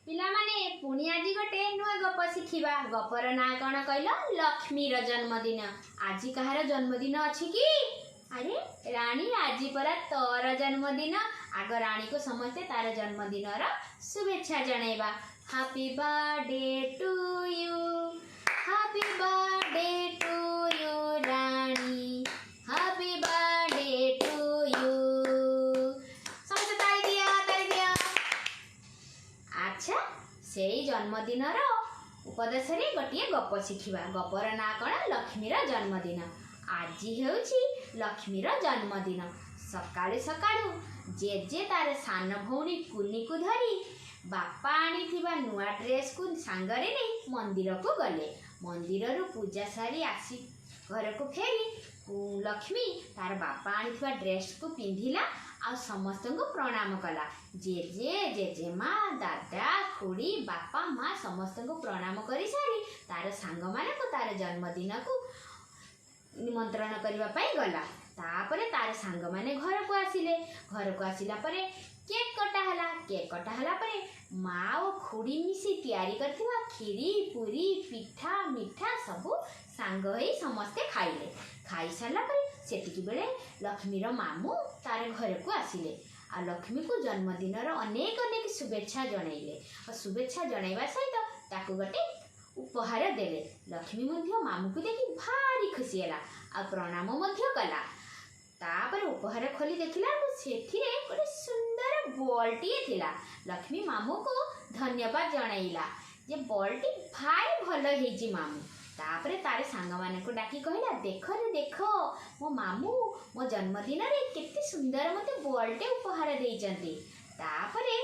ପିଲାମାନେ, ପୁଣି ଆଜି ଗୋଟେ ନୂଆ ଗପ ଶିଖିବା। ଗପର ନାଁ କ'ଣ କହିଲ? ଲକ୍ଷ୍ମୀର ଜନ୍ମଦିନ। ଆଜି କାହାର ଜନ୍ମଦିନ ଅଛି କି? ଆରେ ରାଣୀ, ଆଜି ପରା ତୋର ଜନ୍ମଦିନ। ଆଗ ରାଣୀକୁ ସମସ୍ତେ ତାର ଜନ୍ମଦିନର ଶୁଭେଚ୍ଛା ଜଣାଇବା। Happy birthday to you, happy birthday to you Rani, happy birthday to you. ସମସ୍ତେ ତାଳି ଦିଅ, ତାଳି ଦିଅ। ଆଚ୍ଛା, ସେଇ ଜନ୍ମଦିନର ଉପଦେଶରେ ଗୋଟିଏ ଗପ ଶିଖିବା। ଗପର ନାଁ କ'ଣ? ଲକ୍ଷ୍ମୀର ଜନ୍ମଦିନ। ଆଜି ହେଉଛି ଲକ୍ଷ୍ମୀର ଜନ୍ମଦିନ। ସକାଳୁ ସକାଳୁ ଜେଜେ ତାର ସାନ ଭଉଣୀ କୁନିକୁ ଧରି ବାପା ଆଣିଥିବା ନୂଆ ଡ୍ରେସ୍କୁ ସାଙ୍ଗରେ ନେଇ ମନ୍ଦିରକୁ ଗଲେ। ମନ୍ଦିରରୁ ପୂଜା ସାରି ଆସି ଘରକୁ ଫେରି ଲକ୍ଷ୍ମୀ ତାର ବାପା ଆଣିଥିବା ଡ୍ରେସ୍କୁ ପିନ୍ଧିଲା ଆଉ ସମସ୍ତଙ୍କୁ ପ୍ରଣାମ କଲା। ଜେଜେ, ଜେଜେମା, ଦାଦା, ଖୁଡ଼ି, ବାପା, ମା ସମସ୍ତଙ୍କୁ ପ୍ରଣାମ କରିସାରି ତାର ସାଙ୍ଗମାନଙ୍କୁ ତାର ଜନ୍ମଦିନକୁ ନିମନ୍ତ୍ରଣ କରିବା ପାଇଁ ଗଲା। ତାପରେ ତାର ସାଙ୍ଗମାନେ ଘରକୁ ଆସିଲେ। ଘରକୁ ଆସିଲା ପରେ କେକ୍ କଟା ହେଲା। କେକ୍ କଟା ହେଲା ପରେ ମା ଓ ଖୁଡ଼ି ମିଶି ତିଆରି କରିଥିବା କ୍ଷୀରି, ପୁରୀ, ପିଠା, ମିଠା ସବୁ ସାଙ୍ଗ ହେଇ ସମସ୍ତେ ଖାଇଲେ। ଖାଇସାରିଲା ପରେ ସେତିକି ବେଳେ ଲକ୍ଷ୍ମୀର ମାମୁଁ ତାର ଘରକୁ ଆସିଲେ ଆଉ ଲକ୍ଷ୍ମୀକୁ ଜନ୍ମଦିନର ଅନେକ ଅନେକ ଶୁଭେଚ୍ଛା ଜଣାଇଲେ। ଆଉ ଶୁଭେଚ୍ଛା ଜଣାଇବା ସହିତ ତାକୁ ଗୋଟେ ଉପହାର ଦେଲେ। ଲକ୍ଷ୍ମୀ ମଧ୍ୟ ମାମୁଁକୁ ଦେଖି ଭାରି ଖୁସି ହେଲା ଆଉ ପ୍ରଣାମ ମଧ୍ୟ କଲା। ତାପରେ ଉପହାର ଖୋଲି ଦେଖିଲା ବେଳକୁ ସେଥିରେ ଗୋଟେ ସୁନ୍ଦର ବଲ୍ଟିଏ ଥିଲା। ଲକ୍ଷ୍ମୀ ମାମୁଁକୁ ଧନ୍ୟବାଦ ଜଣାଇଲା ଯେ ବଲ୍ଟି ଭାରି ଭଲ ହେଇଛି ମାମୁଁ। ତାପରେ ତାର ସାଙ୍ଗମାନଙ୍କୁ ଡାକି କହିଲା, ଦେଖରେ ଦେଖ, ମୋ ମାମୁଁ ମୋ ଜନ୍ମଦିନରେ କେତେ ସୁନ୍ଦର ମୋତେ ବଲ୍ଟେ ଉପହାର ଦେଇଛନ୍ତି। ତାପରେ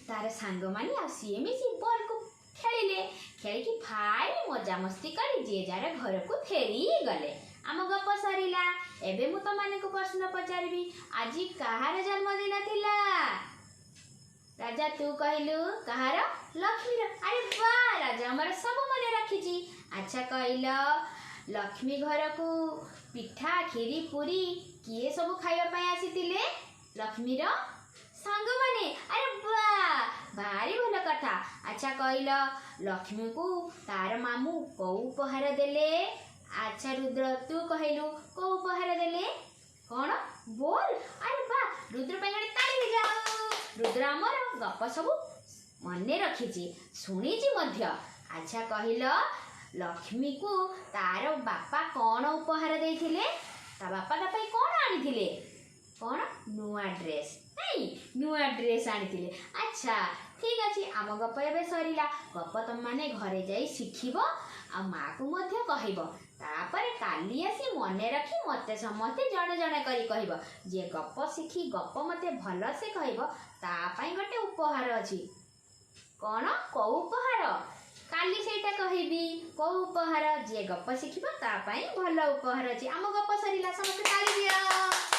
ତାର ସାଙ୍ଗମାନେ ଆଉ ସିଏ ମିଶି ବଲ୍କୁ ଖେଳିଲେ। ଖେଳିକି ଭାରି ମଜାମସ୍ତି କରି ଯିଏ ଯାହାର ଘରକୁ ଫେରିଗଲେ। ଆମ ଗପ ସରିଲା। ଏବେ ମୁଁ ତମମାନଙ୍କୁ ପ୍ରଶ୍ନ ପଚାରିବି। ଆଜି କାହାର ଜନ୍ମଦିନ ଥିଲା? ରାଜା, ତୁ କହିଲୁ କାହାର? ଲକ୍ଷ୍ମୀର। ଆରେ ବା, ରାଜା ଆମର ସବୁ ମନେ ରଖିଛି। ଆଚ୍ଛା କହିଲ, ଲକ୍ଷ୍ମୀ ଘରକୁ ପିଠା, କ୍ଷୀରି, ପୁରୀ କିଏ ସବୁ ଖାଇବା ପାଇଁ ଆସିଥିଲେ? ଲକ୍ଷ୍ମୀର ସାଙ୍ଗମାନେ। ଆରେ ବା, ଭାରି ଭଲ କଥା। ଆଚ୍ଛା କହିଲ, ଲକ୍ଷ୍ମୀକୁ ତାର ମାମୁଁ କୋଉ ଉପହାର ଦେଲେ? ଆଚ୍ଛା ରୁଦ୍ର, ତୁ କହିଲୁ କୋଉ ଉପହାର ଦେଲେ? କ'ଣ? ବଲ୍। ଆରେ ବା, ରୁଦ୍ର ପାଇଁ ଗୋଟେ ତାଳି ହେଇଯାଉ। ରୁଦ୍ର ଆମର ଗପ ସବୁ ମନେ ରଖିଛି, ଶୁଣିଛି ମଧ୍ୟ। ଆଚ୍ଛା କହିଲ, ଲକ୍ଷ୍ମୀକୁ ତାର ବାପା କ'ଣ ଉପହାର ଦେଇଥିଲେ? ତା ବାପା ତା ପାଇଁ କ'ଣ ଆଣିଥିଲେ? କ'ଣ? ନୂଆ ଡ୍ରେସ୍। ନାଇଁ, ନୂଆ ଡ୍ରେସ୍ ଆଣିଥିଲେ। ଆଚ୍ଛା, ଠିକ୍ ଅଛି, ଆମ ଗପ ଏବେ ସରିଲା। ଗପ ତମମାନେ ଘରେ ଯାଇ ଶିଖିବ ଆଉ ମାଆକୁ ମଧ୍ୟ କହିବ। ତାପରେ କାଲି ଆସି ମନେ ରଖି ମୋତେ ସମସ୍ତେ ଜଣେ ଜଣେ କରି କହିବ। ଯିଏ ଗପ ଶିଖି ଗପ ମୋତେ ଭଲସେ କହିବ, ତା ପାଇଁ ଗୋଟେ ଉପହାର ଅଛି। କ'ଣ? କୋଉ ଉପହାର? କାଲି ସେଇଟା କହିବି, କୋଉ ଉପହାର। ଯିଏ ଗପ ଶିଖିବ ତା ପାଇଁ ଭଲ ଉପହାର ଅଛି। ଆମ ଗପ ସରିଲା, ସମସ୍ତେ ତାଳି ଦିଅ।